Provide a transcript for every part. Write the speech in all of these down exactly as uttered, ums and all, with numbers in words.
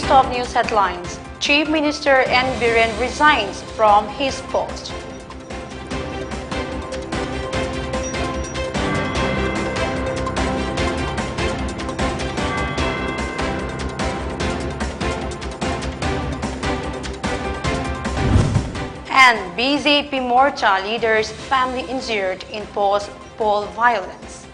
Top news headlines. Chief Minister N Biren resigns from his post. And B J P Morcha leader's family injured in post-poll violence.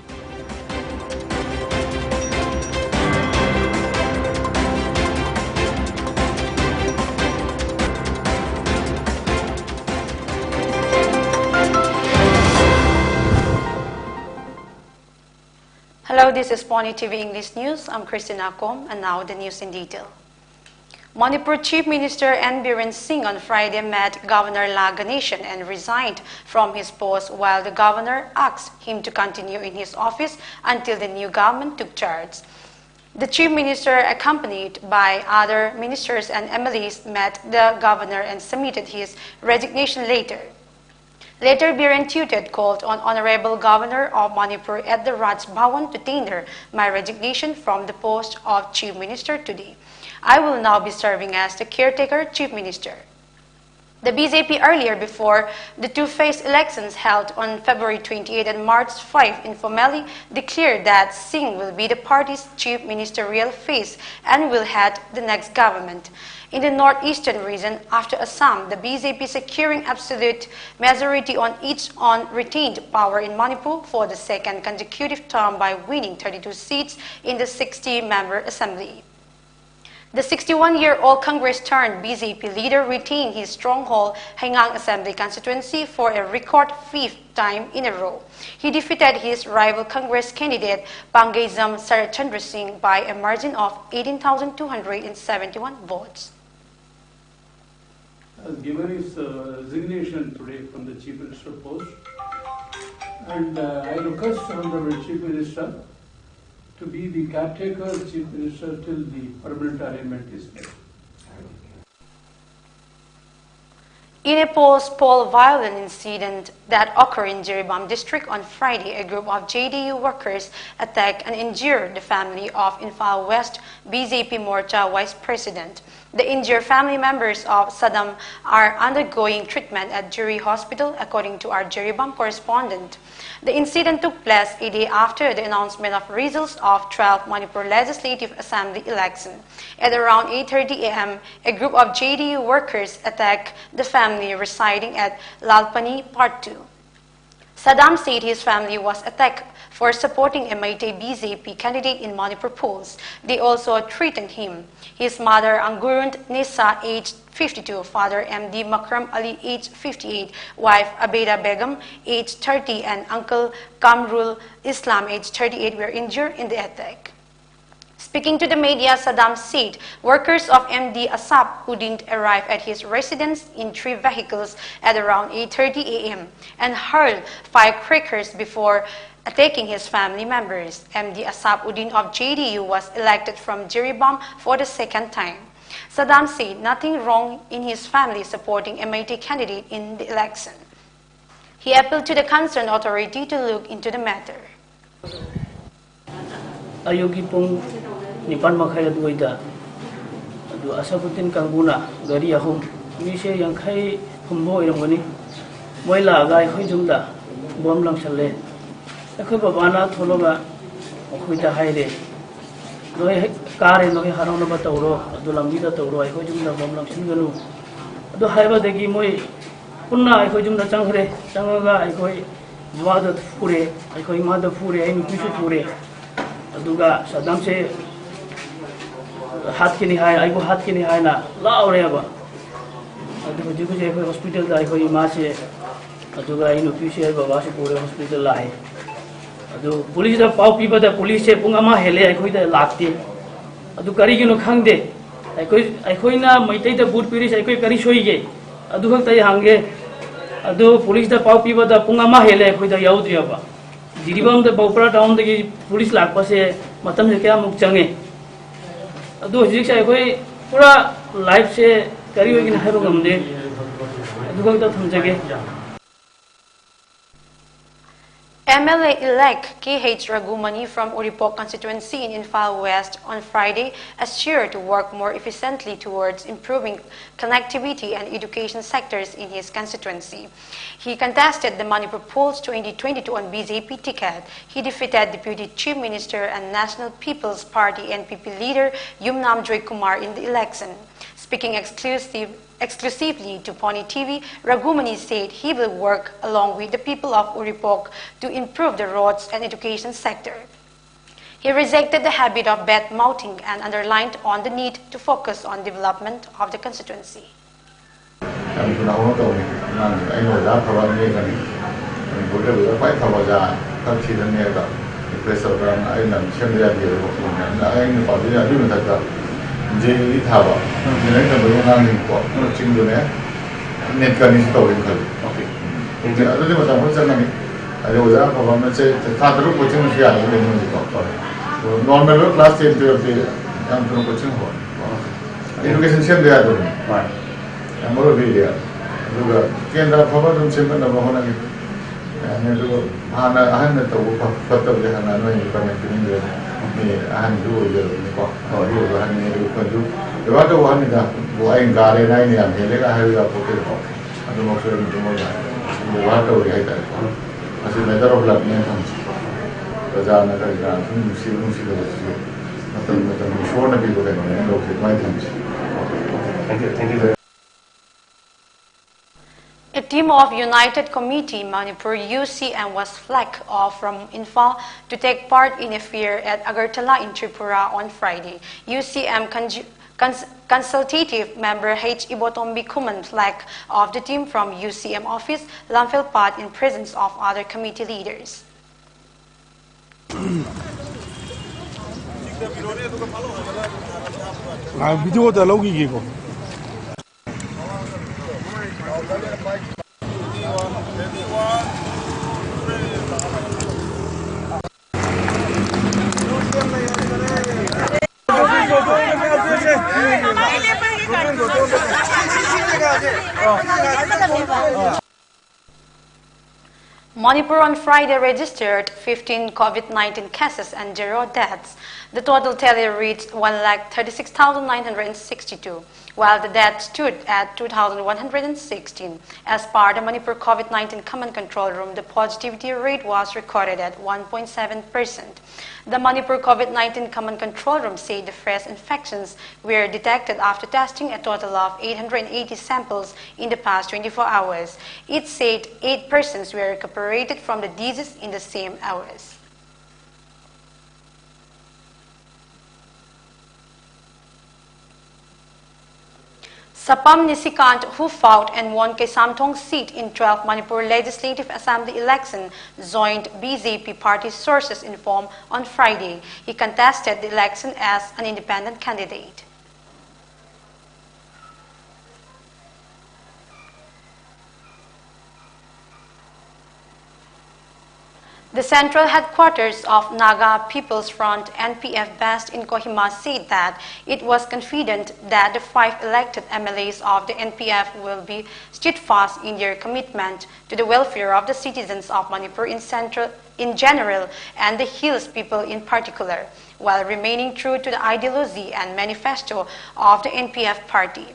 Hello, this is Pony T V English News. I'm Christina Kom, and now the news in detail. Manipur Chief Minister N Biren Singh on Friday met Governor La Ganesan and resigned from his post, while the governor asked him to continue in his office until the new government took charge. The Chief Minister, accompanied by other ministers and M L As, met the governor and submitted his resignation letter. Later, Biren Tutet called on Honorable Governor of Manipur at the Raj Bhavan to tender my resignation from the post of Chief Minister today. I will now be serving as the caretaker Chief Minister. The B J P earlier before the two-phase elections held on February twenty-eight and March five informally declared that Singh will be the party's chief ministerial face and will head the next government. In the northeastern region, after Assam, the B J P securing absolute majority on its own retained power in Manipur for the second consecutive term by winning thirty-two seats in the sixty-member assembly. The sixty-one-year-old Congress turned B J P leader retained his stronghold Heingang Assembly constituency for a record fifth time in a row. He defeated his rival Congress candidate Pangejam Saratchandra Singh by a margin of eighteen thousand two hundred seventy-one votes. Has given his uh, resignation today from the Chief Minister post. And uh, I request Honorable Chief Minister to be the caretaker Chief Minister till the permanent arrangement is made. In a post-poll violent incident, That occurred in Jiribam district on Friday. A group of J D U workers attacked and injured the family of Imphal West B J P Morcha vice president. The injured family members of Sadam are undergoing treatment at Jiri Hospital, according to our Jiribam correspondent. The incident took place a day after the announcement of results of twelfth Manipur Legislative Assembly election. At around eight thirty a m, a group of J D U workers attacked the family residing at Lalpani Part two. Sadam said his family was attacked for supporting a Meitei B J P candidate in Manipur polls. They also threatened him. His mother, Angurund Nisa, aged fifty-two, father M D Makram Ali, aged fifty-eight, wife Abeda Begum, aged thirty, and uncle Kamrul Islam, aged thirty-eight, were injured in the attack. Speaking to the media, Sadam said workers of M D Asap, who didn't arrive at his residence in three vehicles at around eight thirty a m and hurled firecrackers before attacking his family members. M D Asap Uddin of J D U was elected from Jiribam for the second time. Sadam said nothing wrong in his family supporting M I T candidate in the election. He appealed to the concerned authority to look into the matter. ꯑꯌꯨꯛꯀꯤ ꯄꯨꯡ ꯅꯤꯄꯥꯟ ꯃꯈꯥꯏ ꯑꯗꯨꯋꯥꯏꯗ ꯑꯗꯨ ꯑꯁꯥꯕꯨꯗꯤꯟ ꯀꯥꯡꯕꯨꯅ ꯒꯥꯔꯤ ꯑꯍꯨꯝ, ꯃꯤꯁꯦ ꯌꯥꯡꯈꯩ ꯍꯨꯝꯕ ꯑꯣꯏꯔꯝꯒꯅꯤ, ꯃꯣꯏ ꯂꯥꯛꯑꯒ ꯑꯩꯈꯣꯏ ꯌꯨꯝꯗ ꯕꯣꯝ ꯂꯪꯁꯜꯂꯦ꯫ ꯑꯩꯈꯣꯏ ꯕꯕꯥꯅ ꯊꯣꯛꯂꯒ ꯑꯩꯈꯣꯏꯗ ꯍꯥꯏꯔꯦ, "ꯅꯣꯏ ꯍꯦꯛ ꯀꯥꯔꯦ, ꯅꯣꯏ ꯍꯔꯥꯎꯅꯕ ꯇꯧꯔꯣ, ꯑꯗꯨ ꯂꯝꯕꯤꯗ ꯇꯧꯔꯣ, ꯑꯩꯈꯣꯏ ꯌꯨꯝꯗ ꯕꯣꯝ ꯂꯪꯁꯤꯟꯒꯅꯨ"꯫ ꯑꯗꯨ ꯍꯥꯏꯕꯗꯒꯤ ꯃꯣꯏ ꯄꯨꯟꯅ ꯑꯩꯈꯣꯏ ꯌꯨꯝꯗ ꯆꯪꯈ꯭ꯔꯦ꯫ ꯆꯪꯉꯒ ꯑꯩꯈꯣꯏ ꯕꯕꯥꯗ ꯐꯨꯔꯦ, ꯑꯩꯈꯣꯏ ꯏꯃꯥꯗ ꯐꯨꯔꯦ, ꯑꯩ ꯅꯨꯄꯤꯁꯨ ꯐꯨꯔꯦ꯫ ꯑꯗꯨꯒ ꯁꯗꯥꯝꯁꯦ ꯍꯥꯠꯀꯅꯤ ꯍꯥꯏ, ꯑꯩꯕꯨ ꯍꯥꯠꯀꯅꯤ ꯍꯥꯏꯅ ꯂꯥꯎꯔꯦꯕ꯫ ꯑꯗꯨ ꯍꯧꯖꯤꯛ ꯍꯧꯖꯤꯛ ꯑꯩꯈꯣꯏ ꯍꯣꯁꯄꯤꯇꯥꯜꯗ ꯑꯩꯈꯣꯏ ꯏꯃꯥꯁꯦ ꯑꯗꯨꯒ ꯑꯩ ꯅꯨꯄꯤꯁꯦ, ꯑꯩ ꯕꯕꯥꯁꯦ ꯄꯨꯔꯦ ꯍꯣꯁꯄꯤꯇꯥꯜ ꯂꯥꯛꯑꯦ꯫ ꯑꯗꯨ ꯄꯨꯂꯤꯁꯇ ꯄꯥꯎ ꯄꯤꯕꯗ ꯄꯨꯂꯤꯁꯁꯦ ꯄꯨꯡ ꯑꯃ ꯍꯦꯜꯂꯦ ꯑꯩꯈꯣꯏꯗ ꯂꯥꯛꯇꯦ꯫ ꯑꯗꯨ ꯀꯔꯤꯒꯤꯅꯣ ꯈꯪꯗꯦ꯫ ꯑꯩꯈꯣꯏ, ꯑꯩꯈꯣꯏꯅ ꯃꯩꯇꯩꯗ ꯚꯣꯠ ꯄꯤꯔꯤꯁꯦ ꯑꯩꯈꯣꯏ ꯀꯔꯤ ꯁꯣꯏꯒꯦ? ꯑꯗꯨ ꯈꯛꯇ ꯑꯩ ꯍꯪꯒꯦ꯫ ꯑꯗꯨ ꯄꯨꯂꯤꯁꯇ ꯄꯥꯎ ꯄꯤꯕꯗ ꯄꯨꯡ ꯑꯃ ꯍꯦꯜꯂꯦ ꯑꯩꯈꯣꯏꯗ ꯌꯥꯎꯗ꯭ꯔꯤꯑꯕ꯫ ꯖꯤꯔꯤꯕꯥꯝꯗ ꯕꯧꯄ꯭ꯔꯥ ꯇꯥꯎꯟꯗꯒꯤ ꯄꯨꯂꯤꯁ ꯂꯥꯛꯄꯁꯦ ꯃꯇꯝꯁꯦ ꯀꯌꯥꯃꯨꯛ ꯆꯪꯉꯦ? ꯑꯗꯨ ꯍꯧꯖꯤꯛꯁꯦ ꯑꯩꯈꯣꯏ ꯄꯨꯔꯥ ꯂꯥꯏꯐꯁꯦ ꯀꯔꯤ ꯑꯣꯏꯒꯅꯤ ꯍꯥꯏꯕ ꯉꯝꯗꯦ꯫ ꯑꯗꯨ ꯈꯛꯇ ꯊꯝꯖꯒꯦ꯫ M L A-elect K H Raghumani from Uripok constituency in Imphal West on Friday assured to work more efficiently towards improving connectivity and education sectors in his constituency. He contested the Manipur polls twenty twenty-two on B J P ticket. He defeated Deputy Chief Minister and National People's Party, N P P, leader Yumnam Joykumar in the election. Speaking exclusive, exclusively to Pony T V, Raghumani said he will work along with the people of Uripok to improve the roads and education sector. He rejected the habit of bad mouthing and underlined on the need to focus on development of the constituency. ꯌꯥꯝ ꯊꯨꯅ ꯍꯧꯅ ꯇꯧꯅꯤ꯫ ꯑꯉꯥꯡꯁꯤꯡ ꯑꯩꯅ ꯑꯣꯖꯥ ꯑꯐꯕ ꯅꯦꯛꯀꯅꯤ꯫ ꯃꯅꯤꯄꯨꯔꯗ ꯑꯣꯏꯕ ꯈ꯭ꯋꯥꯏ ꯐꯕ ꯑꯣꯖꯥ ꯈꯔ ꯊꯤꯔ ꯅꯦꯛꯑꯒ replace ꯇꯧꯔꯒ ꯑꯩꯅ ꯁꯦꯝꯗ ꯌꯥꯗꯦꯕ꯫ ꯑꯩꯅ ꯄꯥꯝꯖꯩꯁꯦ ꯑꯗꯨꯒꯤ ꯃꯊꯛꯇ ꯖꯦ ꯏ ꯊꯥꯕ, engineering ꯇꯝꯕꯒꯤ ꯑꯉꯥꯡꯁꯤꯡꯀꯣ, ꯆꯤꯡꯗꯨꯅꯦ ꯅꯦꯛꯀꯅꯤꯁꯨ ꯇꯧꯒꯦꯅ ꯈꯜꯂꯤ꯫ ꯑꯗꯨꯗꯤ ꯃꯇꯝ ꯈꯔ ꯆꯪꯒꯅꯤ꯫ ꯑꯗꯩ ꯑꯣꯖꯥ ꯑꯐꯕ ꯑꯃꯅ ꯆꯍꯤ ꯊꯥ ꯇꯔꯨꯛ coaching ꯑꯃꯁꯨ ꯌꯥꯗꯕ ꯂꯩ ꯃꯣꯏꯁꯦꯀꯣ꯫ Normal class ten, twelve T ꯌꯥꯝ ꯊꯨꯅ coaching ꯍꯧꯔꯅꯤ꯫ Education ꯁꯦꯝꯗ ꯌꯥꯗꯕꯅꯤ꯫ ꯌꯥꯝ ꯃꯔꯨ ꯑꯣꯏꯕ area꯫ ꯑꯗꯨꯒ ꯀꯦꯟꯗ꯭ꯔ ꯑꯐꯕ ꯑꯗꯨꯝ ꯁꯦꯝꯒꯠꯅꯕ ꯍꯣꯠꯅꯒꯦ꯫ ꯌꯥꯅꯤ꯫ ꯑꯗꯨꯒ ꯍꯥꯟꯅ ꯑꯍꯟꯅ ꯇꯧꯕ ꯐ-, ꯐꯠꯇꯕꯗꯤ ꯍꯥꯟꯅ ꯅꯣꯏ comment ꯄꯤꯅꯤꯡꯗ꯭ꯔꯦ꯫ ꯃꯤ ꯑꯍꯟꯁꯨ ꯑꯣꯏꯖꯔꯕꯅꯤꯀꯣ꯫ ꯍꯣꯏ꯫ ꯑꯗꯨ ꯑꯣꯏꯕ ꯑꯍꯟꯅꯤ꯫ ꯑꯗꯨ ꯑꯩꯈꯣꯏꯁꯨ ꯕꯦꯕꯥꯔ ꯇꯧꯕ ꯑꯍꯟꯅꯤꯗ꯫ "ꯑꯣ, ꯑꯩꯅ ꯒꯥꯔꯦꯅ ꯑꯩꯅ ꯌꯥꯝ ꯍꯦꯜꯂꯦꯒ" ꯍꯥꯏꯕ ꯌꯥꯄꯣꯠꯇꯦꯀꯣ꯫ ꯑꯗꯨꯃꯛꯁꯨ ꯑꯩꯅ ꯊꯃꯣꯏꯗ ꯕꯦꯕꯥꯔ ꯇꯧꯔꯤ ꯍꯥꯏꯇꯥꯔꯦꯀꯣ꯫ ꯃꯁꯤ matter of luck ꯅꯦꯅ ꯊꯝꯁꯤ꯫ ꯄ꯭ꯔꯖꯥꯅ ꯀꯔꯤ ꯀꯔꯥ ꯁꯨꯝ ꯅꯨꯡꯁꯤꯕ ꯅꯨꯡꯁꯤꯗꯕꯁꯤꯁꯨ ꯃꯇꯝ ꯃꯇꯝꯒꯤ ꯏꯁꯣꯔꯅ ꯄꯤꯕ ꯀꯩꯅꯣꯅꯦꯅ ꯂꯧꯁꯤ꯫ ꯑꯗꯨꯃꯥꯏꯅ ꯊꯝꯁꯤ꯫ Thank you, thank you very much. A team of United Committee Manipur, U C M, was flagged off from Imphal to take part in a fair at Agartala in Tripura on Friday. U C M conju- cons- consultative member H Ibotombi Khuman flagged off the team from U C M office, Lamphel Path, in presence of other committee leaders. ꯉꯥꯏꯍꯥꯛ video the ꯂꯧꯈꯤꯒꯦꯀꯣ꯫ Manipur on Friday registered fifteen COVID nineteen cases and zero deaths. The total tally reached one lakh thirty-six thousand nine hundred sixty-two, while the deaths stood at two thousand one hundred sixteen. As per the Manipur COVID nineteen Command Control Room, the positivity rate was recorded at one point seven percent. The Manipur COVID nineteen Command Control Room said the fresh infections were detected after testing a total of eight hundred eighty samples in the past twenty-four hours. It said eight persons were recuperated from the disease in the same hours. Sapam Nisikant, who fought and won Keisamthong seat in twelfth Manipur Legislative Assembly election, joined B J P party, sources inform, on Friday. He contested the election as an independent candidate. The central headquarters of Naga People's Front, N P F, based in Kohima, said that it was confident that the five elected M L As of the N P F will be steadfast in their commitment to the welfare of the citizens of Manipur in, central, in general and the Hills people in particular, while remaining true to the ideology and manifesto of the N P F party.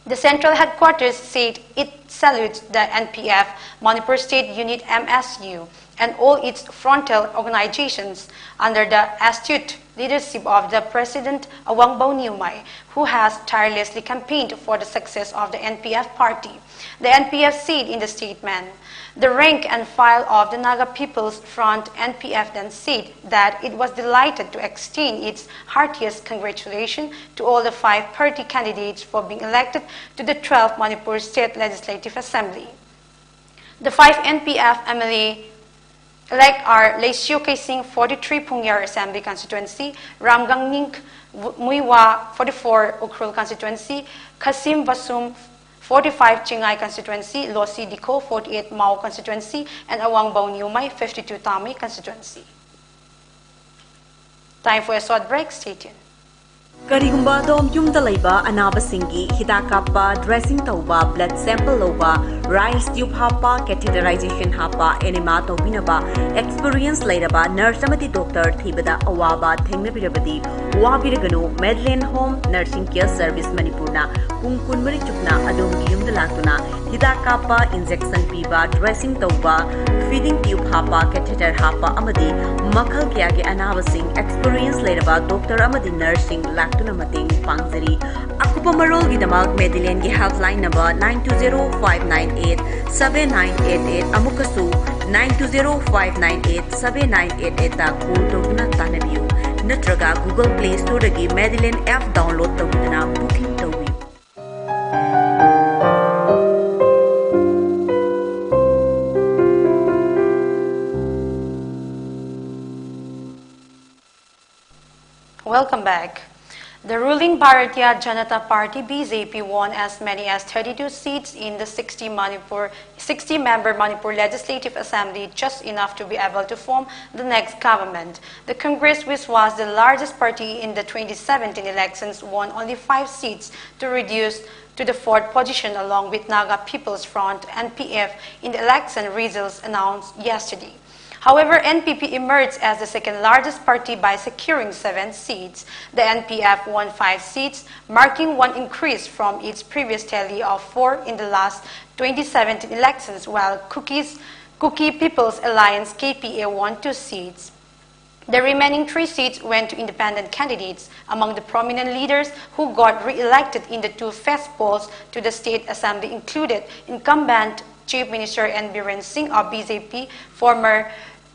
The central headquarters said it salutes the N P F, Manipur State Unit, M S U, and all its frontal organizations under the astute leadership of the President Awangbow Newmai, who has tirelessly campaigned for the success of the N P F party. The N P F said in the statement, the rank and file of the Naga People's Front, N P F, then said that it was delighted to extend its heartiest congratulations to all the five party candidates for being elected to the twelfth Manipur State Legislative Assembly. The five N P F M L A elect are Leishiu Keishing, forty-three Phungyar Assembly Constituency, Ramgang Ning Muivah, forty-four Ukhrul Constituency, Khashim Vashum, forty-five Chingai Constituency, Losi Dikho, forty-eight Mao Constituency, and Awangbow Newmai, fifty-two Tamei Constituency. Time for a short break. Stay tuned. ꯀꯔꯤꯒꯨꯝꯕ ꯑꯗꯣꯝ ꯌꯨꯝꯗ ꯂꯩꯕ ꯑꯅꯥꯕꯁꯤꯡꯒꯤ ꯍꯤꯗꯥꯛ ꯀꯥꯞꯄ, dressing ꯇꯧꯕ, blood sample ꯂꯧꯕ, rice tube ꯍꯥꯞꯄ, catheterization ꯍꯥꯞꯄ, enema ꯇꯧꯕꯤꯅꯕ experience ꯂꯩꯔꯕ nurse ꯑꯃꯗꯤ doctor ꯊꯤꯕꯗ ꯑꯋꯥꯕ ꯊꯦꯡꯅꯕꯤꯔꯕꯗꯤ, ꯋꯥꯕꯤꯔꯒꯅꯨ꯫ Madeline Home Nursing Care Service ꯃꯅꯤꯄꯨꯔꯅ ꯄꯨꯡ ꯀꯨꯟꯃꯔꯤ ꯆꯨꯞꯅ ꯑꯗꯣꯝꯒꯤ ꯌꯨꯝꯗ ꯂꯥꯛꯇꯨꯅ ꯍꯤꯗꯥꯛ ꯀꯥꯞꯄ, injection ꯄꯤꯕ, dressing ꯇꯧꯕ, feeding tube ꯍꯥꯞꯄ, catheter ꯍꯥꯞꯄ ꯑꯃꯗꯤ ꯃꯈꯜ ꯀꯌꯥꯒꯤ ꯑꯅꯥꯕꯁꯤꯡ experience ꯂꯩꯔꯕ doctor ꯑꯃꯗꯤ nurseꯁꯤꯡ ꯂꯥꯛꯇꯨꯅ ꯃꯇꯦꯡ ꯄꯥꯡꯖꯔꯤ꯫ ꯑꯀꯨꯞꯄ ꯃꯔꯣꯜꯒꯤꯗꯃꯛ Madelineꯒꯤ helpline number nine two zero five nine eight seven nine eight eight, ꯑꯃꯨꯛꯀꯁꯨ nine two zero five nine eight seven nine eight eightꯇ call ꯇꯧꯗꯨꯅ ꯇꯥꯟꯅꯕꯤꯌꯨ, ꯅꯠꯇ꯭ꯔꯒ Google Play Storeꯗꯒꯤ Madeline app download ꯇꯧꯗꯨꯅ booking ꯇꯧꯕꯤꯌꯨ꯫ Welcome back. The ruling Bharatiya Janata Party, B J P, won as many as thirty-two seats in the sixty Manipur, sixty-member Manipur Legislative Assembly, just enough to be able to form the next government. The Congress, which was the largest party in the twenty seventeen elections, won only five seats to reduce to the fourth position along with Naga People's Front, N P F, in the election results announced yesterday. However, N P P emerged as the second largest party by securing seven seats. The N P F won five seats, marking one increase from its previous tally of four in the last twenty seventeen elections, while Kukis, Kuki People's Alliance, K P A, won two seats. The remaining three seats went to independent candidates. Among the prominent leaders who got re-elected in the two fast polls to the State Assembly included incumbent Chief Minister N Biren Singh of B J P, former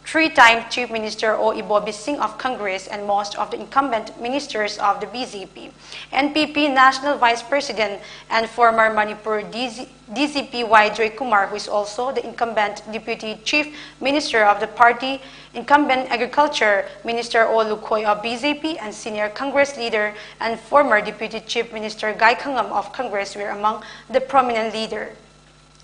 three-time Chief Minister O Ibobi Singh of Congress, and most of the incumbent ministers of the B J P. N P P National Vice President and former Manipur D G, D G P Y Joy Kumar, who is also the incumbent Deputy Chief Minister of the party, incumbent Agriculture Minister O Lukhoi of B J P, and senior Congress leader and former Deputy Chief Minister Gai Khangam of Congress were among the prominent leader.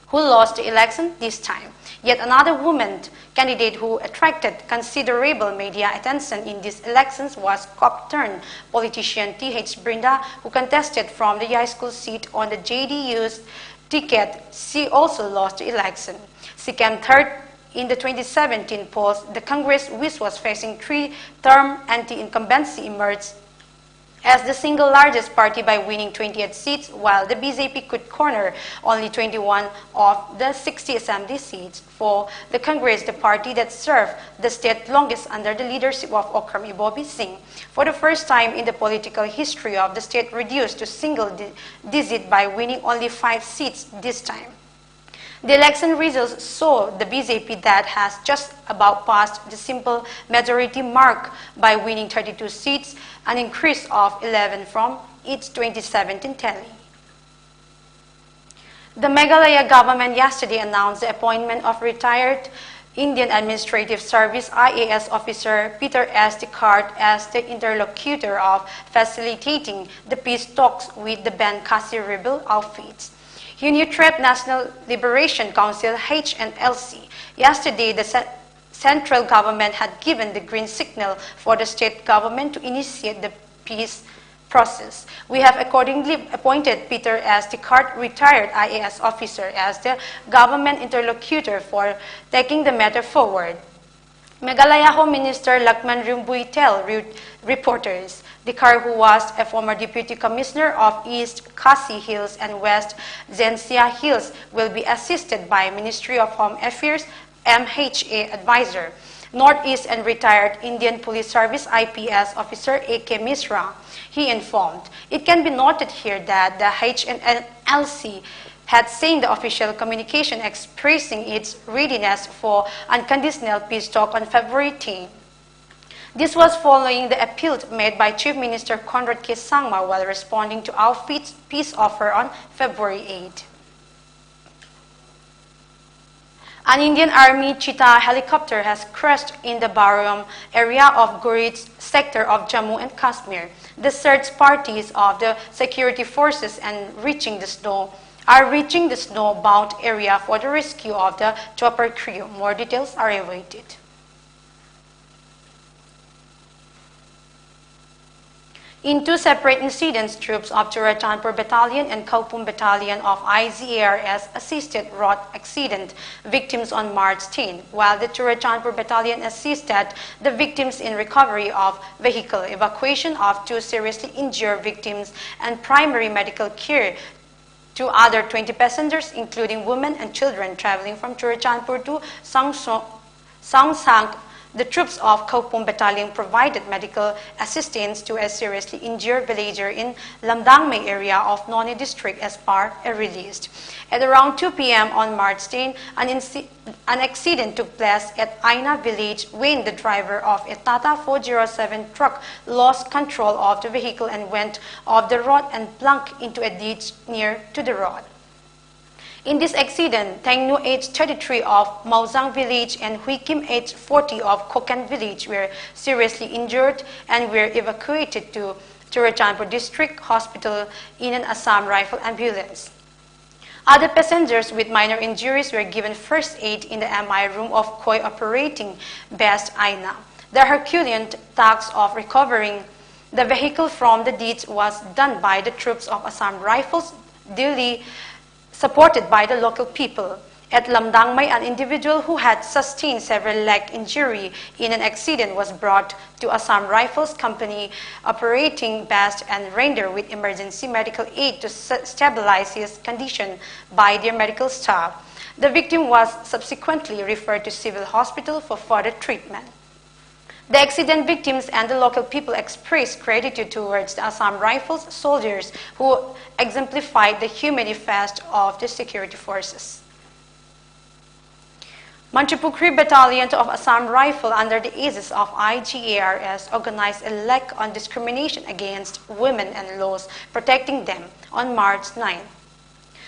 who lost the election this time. Yet another woman candidate who attracted considerable media attention in these elections was COP turned politician Th Brinda, who contested from the Yaiskul seat on the J D U's ticket. She also lost the election. She came third in the twenty seventeen polls, the Congress, which was facing three-term anti-incumbency, emerged as the single largest party by winning twenty-eight seats, while the B J P could corner only twenty-one of the sixty assembly seats. For the Congress, the party that served the state longest under the leadership of Okram Ibobi Singh, for the first time in the political history of the state, reduced to single di- digit by winning only five seats this time. The election results saw the B J P, that has just about passed the simple majority mark by winning thirty-two seats, an increase of eleven from its twenty seventeen tally. The Meghalaya government yesterday announced the appointment of retired Indian Administrative Service I A S officer Peter S Dkhar as the interlocutor of facilitating the peace talks with the banned Khasi rebel outfits. Hynniewtrep National Liberation Council, H N L C. Yesterday, the ce- central government had given the green signal for the state government to initiate the peace process. We have accordingly appointed Peter S Dkhar, retired I A S officer, as the government interlocutor for taking the matter forward. Meghalaya Home Minister Lakman Rymbui tell re- reporters. Dkhar, who was a former Deputy Commissioner of East Khasi Hills and West Jaintia Hills, will be assisted by Ministry of Home Affairs M H A advisor, Northeast and retired Indian Police Service I P S officer A K Misra, he informed. It can be noted here that the H N L C had sent the official communication expressing its readiness for unconditional peace talk on February ten. This was following the appeal made by Chief Minister Conrad K Sangma while responding to our peace offer on February eight. An Indian Army Cheetah helicopter has crashed in the Barum area of Gurez sector of Jammu and Kashmir. The search parties of the security forces and reaching the snow are reaching the snow-bound area for the rescue of the chopper crew. More details are awaited. In two separate incidents, troops of Churachandpur Battalion and Khaupum Battalion of I G A R S assisted road accident victims on March ten, while the Churachandpur Battalion assisted the victims in recovery of vehicle, evacuation of two seriously injured victims, and primary medical care to other twenty passengers, including women and children traveling from Churachandpur to Sangso-, Sangsang. The troops of Khaupum Battalion provided medical assistance to a seriously injured villager in Lamdangmei area of Noney district as per a release. At around two p m on March ten, an, inci- an accident took place at Aina village when the driver of a Tata four zero seven truck lost control of the vehicle and went off the road and plunged into a ditch near to the road. In this accident, Thengnu, age thirty-three, of Maozang village and Huikim, age forty, of Khokan village were seriously injured and were evacuated to Churachandpur District Hospital in an Assam Rifle ambulance. Other passengers with minor injuries were given first aid in the M I room of Khoi Operating Base Aina. The Herculean task of recovering the vehicle from the ditch was done by the troops of Assam Rifles, duly supported by the local people. At Lamdangmei, an individual who had sustained several leg injury in an accident was brought to Assam Rifles Company Operating Base and rendered with emergency medical aid to s- stabilize his condition by their medical staff. The victim was subsequently referred to Civil Hospital for further treatment. The accident victims and the local people expressed gratitude towards the Assam Rifles soldiers who exemplified the humanity fest of the security forces. Mantripukhri Battalion of Assam Rifle, under the aegis of I G A R S, organized a leg on discrimination against women and laws protecting them on March nine.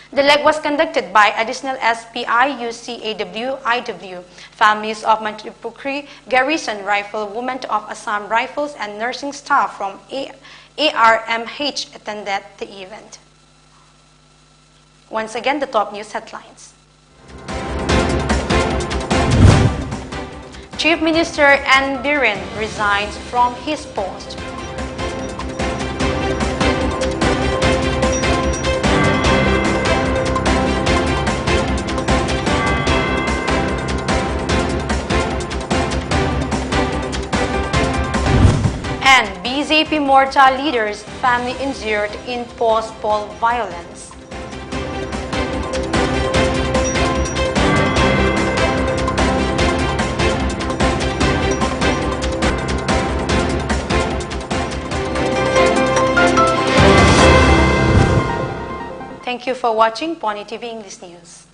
The leg was conducted by Additional S P I U C A W I W, families of Mantripukhri Garrison Rifle, women of Assam Rifles, and nursing staff from A- A R M H attended the event. Once again, the top news headlines. Chief Minister N Biren resigns from his post. And B J P Morcha leader's family injured in post-poll violence. Thank you for watching Pony T V English News.